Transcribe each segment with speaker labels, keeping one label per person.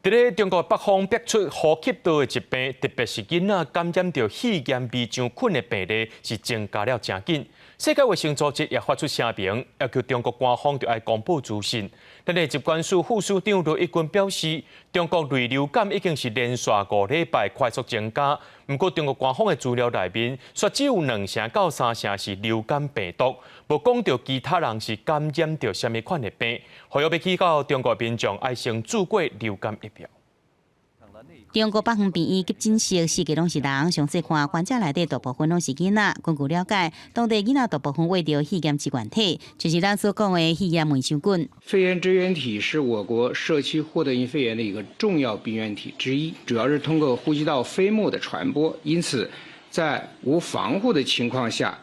Speaker 1: 佇咧中國北方逼出呼吸道的疾病，特別是囡仔感染著肺炎霉漿菌的病例是增加了誠緊。世界衛生組織也發出聲明，要求中國官方著愛公布資訊。咱的疾管署副署長羅一鈞表示，中國類流感已經是連續5禮拜快速增加。毋過中國官方的資料內面，說只有兩成到三成是流感病毒，無講著其他人是感染著啥物款的病。呼籲欲去到中國民眾愛先注過流感疫苗。
Speaker 2: 中國北方病院急診室四界攏是人，詳細看患者內底大部分攏是囡仔。根據了解，當地囡仔大部分患著肺炎支原體，就是咱所講的肺炎黴漿菌。
Speaker 3: 肺炎支原體是我國社區獲得性肺炎的一個重要病原體之一，主要是通過呼吸道飛沫的傳播，因此在無防護的情況下，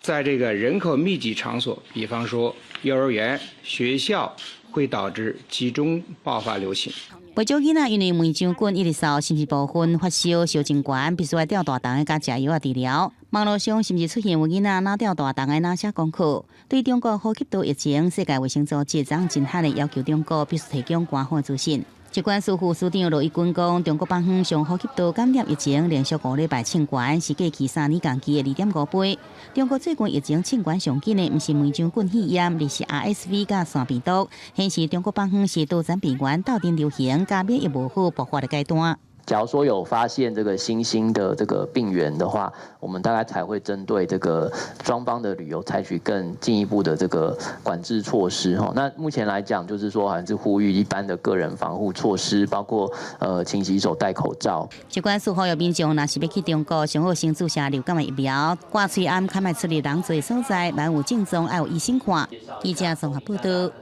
Speaker 3: 在這個人口密集場所，比方說幼兒園、學校，會導致集中爆發流行。
Speaker 2: 不少囡仔因為黴漿菌一直掃，甚至部分發燒燒真懸，必須愛吊大腸的共食藥仔治療。網路上甚至出現有囡仔哪吊大腸的哪寫功課。對中國呼吸道疫情，世界衛生組織昨真狠的要求中國必須提供官方資訊。疾管署副署長羅一鈞講，中國北方上呼吸道感染疫情連續5禮拜衝懸，是過去3年同期的2.5倍。中國最近疫情衝懸上緊的，毋是黴漿菌肺炎，而是 RSV 佮腺病毒，顯示中國北方是多層病原鬥陣流行，佮免疫無好爆發的階段。
Speaker 4: 假如說有發現這個新興的這個病原的話，我們大概才會針對這個雙方的旅遊採取更進一步的這個管制措施。那目前來講，就是說還是呼籲一般的個人防護措施，包括勤洗手、戴口罩。
Speaker 2: 疾管署呼籲民眾，若是欲去中國，上好先注射流感的疫苗。掛喙罨較莫出入人濟所在，萬有症狀愛有醫生看。記者綜合報道。